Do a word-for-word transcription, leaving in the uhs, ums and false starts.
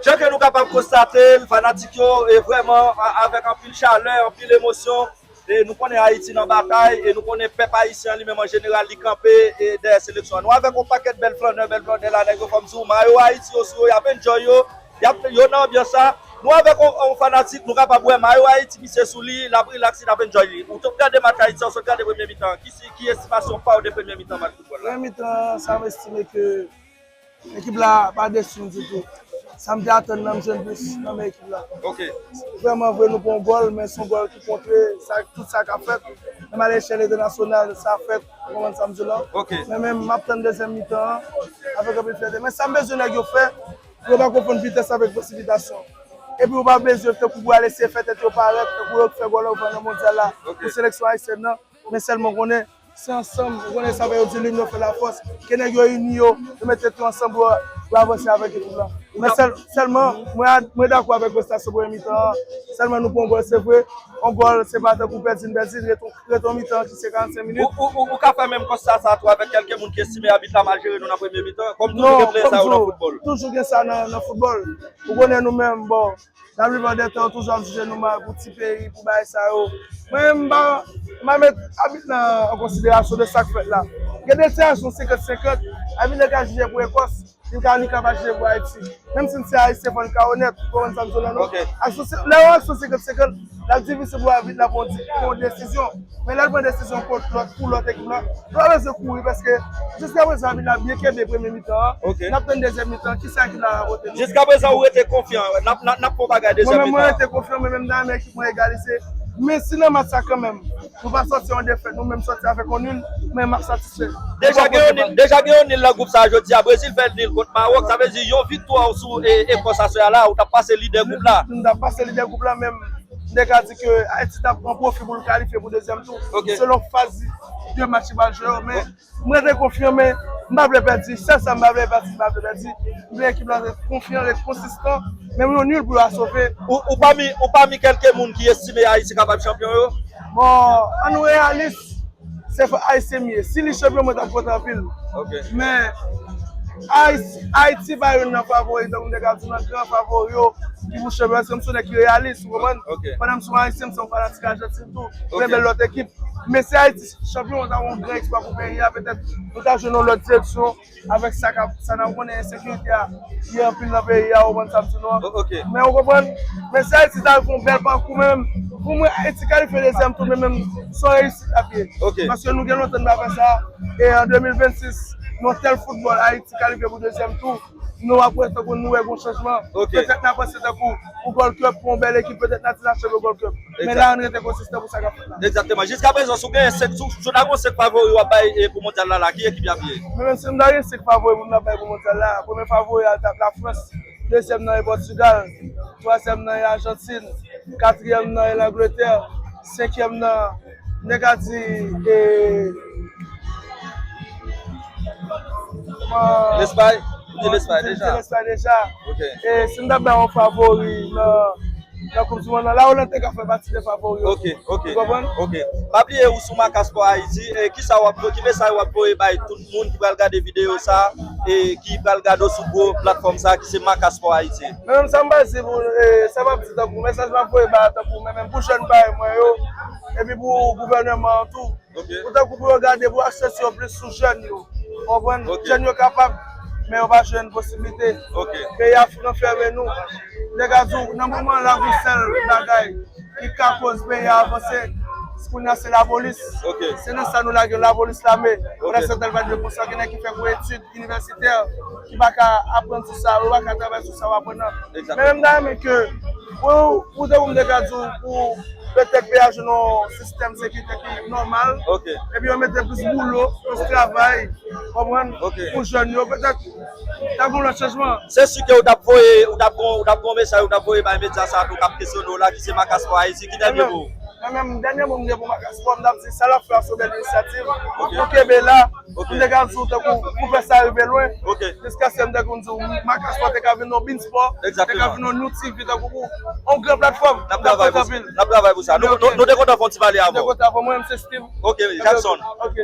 Jan ke nou kapab konstate l, fanatik yo, e vrèman, a- avèk anpil chalè, anpil emosyon, e nou konnen Ayiti nan batay, e nou konnen pèp ayisyen li menm an jeneral, li kanpe, e dèyè seleksyon an. Nou avèk yon pakèt bèl flannè, bèl flannè la, nèg yo, fò m di w, mayo Ayiti yo sou yo, y ap enjoy yo, y ap, yo nan anbyans sa. Nou avèk yon, yon fanatik, nou kapab wè mayo Ayiti misye sou li, l ap rilaks, l ap enjoy li. Ou t ap gade match Ayiti an, ou sot gade premye mitan. Ki si, ki estimasyon pa w de premye mitan match foutbòl la? Premye mitan, sa m estime ke ekip la pa desi m ditou. Sa m te atann nan, m jwenn plis nan men ekip la. Ok. Vrèman vre, nou pran yon gòl, men se yon gòl ki kontre sa, tout sa k ap fèt. Menm alechèl entènasyonal, sa fèt, ou konprann sa m di w la? Ok. Men menm, m ap tann dezyèm mitan an avèk anpil fyète. Men sa m bezwen nèg yo fè, pou yo pa konfonn vitès avèk presipitasyon. Epi yo pa bezwen tankou pou al eseye fè tèt yo parèt, tankou yo fè gòl anvan nan mondyal la, ok, pou seleksyon ayisyèn nan. Men sèlman konnen, se ansanm, ou konnen sa fè yo di l'union fait la force. Ke nèg yo ini yo, yo met tèt yo ansanm pou yo avanse avèk ekip la. Men sèl, sèlman, mwen, mwen dakò avèk prestasyon premye mitan an. Sèlman nou pran yon gòl, se vre. Yon gòl, se pa tankou pèdi n pèdi, ret yon, ret yon mitan ki se karannsenk minit. Ou, ou, ou, ou ka fè menm konsta sa tou avèk kèlke moun ki estime abit la mal jere nou nan premye mitan. Kòm toujou gen plè sa yo nan foutbòl. Toujou gen sa nan, nan foutbòl. Ou konnen nou menm, bon, laplipa dè tan, toujou ap jije nou mal pou ti peyi, pou bagay sa yo. Mwen, m pa, m pa met abit lan an konsiderasyon de sa k fèt la. Gen de sitiyasyon senkant senkant, abit lan ka jije pou Ekòs, li ka, li ka pa jije pou Ayiti. Menm si n se Ayisyen, fò n ka onèt, ou konprann sa m di w la, non? Ok. Aksyon se, lè yon aksyon senkant senkant, l ap difisil pou abit la pran di-, pran yon desizyon. Men lè l pran desizyon kont lòt, pou lòt ekip la, nou pa bezwen kouri paske jiskaprezan abit la byen kenbe premye mitan an. Ok. N ap tann dezyèm mitan, kisa ekip la rapote nou. Jiskaprezan ou rete konfyan, n ap, n ap, n ap fè yon bagay dezyèm mitan. Mwen menm, mwen rete konfyan, mwen menm, m ta renmen ekip mwen egalize. Men si nan match sa kanmenm, nou pa sòti yon defèt, nou menm sòti avèk yon nil, men m ap satisfè. Deja gen yon nil, deja gen yon nil nan gwoup sa a jodi a. Brezil fè nil kont Mawòk, sa vle di yon viktwa sou, e, Ekòs aswè a la, ou t ap pase lidè gwoup la. M t ap pase lidè gwoup la, men m te ka di ke Ayiti t ap pran pwofi pou l kalifye pou dezyèm tou, ok, selon faz de match li pral jwe yo, men m rete konfyan, men m pa vle pèdi. Sèl sa m pa vle pèdi, m pa vle pèdi. M vle ekip la ret konfyan, ret konsistan. Menm yon nil pou yo asove. Ou, ou pami, ou pami kèlke moun ki estime Ayiti kapab chanpyon yo? Bon, ann nou reyalis. Se fò Ayisyen m ye. Si li chanpyon, mwen t ap kontan anpil. Ok. Men, Ayiti, Ayiti pa youn nan favori, tankou m te ka di w, nan gran favori yo ki pou chanpyon, paske m se yon nèg ki reyalis, ou konprann? Ok. Pandan m se yon Ayisyen, m se yon fanatik Ajantin tou. Ok. M renmen lòt ekip. Men si Ayiti chanpyon, sa yon gran eksplwa pou peyi a, petèt nou ta jwenn yon lòt direksyon avèk sa k ap, sa n ap konnen ensekirite a, li anpil nan peyi a, ou konprann sa m di nou an. O-, ok. Men ou konprann, men si Ayiti ta fè yon bèl pakou menm, pou mwen, Ayiti kalifye dezyèm tou, men menm, se yon reyisit l ap ye. Ok. Paske nou gen lontan n pa fè sa, e an de mil vennsis, nan tèl foutbòl, Ayiti kalifye pou dezyèm tou, nou ap wè tankou nou wè gon chanjman. Ok. Petèt n a panse tankou pou Gold Cup, pou yon bèl ekip, petèt n a di n ap cheve Gold Cup. Men la, ann rete konsistan pou sa k ap fèt la. Egzakteman. Jiskaprezan, si w genyen senk, si w, si w ta gon senk favori w ap bay, e, pou mondyal la, la, ki ekip y ap ye? Mwen menm, si m ta gen senk favori pou m ta bay pou mondyal la, premye favori a t ap Lafrans, dezyèm nan e Pòtigal, twazyèm nan e Ajantin, katriyèm nan e Langletè, senkyèm nan, m te ka di, e, Lespay? Ou di Lespay deja? Lespay deja. Ok. E si m ta bay yon favori nan, nan Koup di Mond lan, Lawolan te ka fè pati de favori yo tou. Ok, ok. Ou konprann? Ok. Pa bliye ou sou Maca Sport Haïti, e kisa w ap, ki mesaj w ap voye bay tout moun ki pral gade videyo sa, e ki pral gade w sou gwo platfòm sa ki se Maca Sport Haïti? Men menm sa m pral di pou, e, sa m ap di tankou, mesaj m ap voye ba tankou, men menm pou jèn parèy mwen yo, epi pou gouvènman an tou. Ok. Pou tankou pou yo gade, pou yo aksantiye plis sou jèn yo. Konprann? Ok. Jèn yo kapab, men yo pa jwenn posiblite. Ok. Peyi a ranfèmen nou. Nèg a di w, nan moman la, gon sèl bagay ki ka koz peyi a avanse, kounye a se lapolis. Ok. Se nan sa nou lage yo, lapolis, lame. Ok. Pandan se tan, l pa dwe konsa, gen nèg ki fè gwo etid inivèsitè, ki pa ka aprann sou sa, yo pa ka travay sou sa yo aprann nan. Egzakteman. Men menm ta renmen ke, pou, pou tankou m te ka di w, pou petèt peyi a jwenn yon sistèm sekirite ki nòmal. Ok. Epi yo mete plis boulo, plis travay, konprann? Ok. Pou jèn yo, petèt, ta gen yon lòt chanjman. Se si ke ou t ap voye, ou t ap gon, ou t ap gon mesaj, ou t ap voye bay medya sa tou k ap kesyone w la, ki se Maca Sport Haïti, ki dènye mo? Mwen menm, dènye mo m gen pou Maca Sport, m t ap di sa l ap fè a se yon bèl inisyativ. Ok. Nou kenbe la, ok, m te ka di w tankou pou fè sa rive lwen. Ok. Jiskaske m tankou m di w, Maca Sport te ka vin yon Bein Sport, egzakteman, te ka vin yon New T V tankou pou yon gran platfòm. N ap travay pou sa. N ap travay pou sa. Nou, ok, nou, nou te kontan fè yon ti pale avè w. Nou te kontan avè w. Mwen menm se Steve. Ok, Jackson. Ok.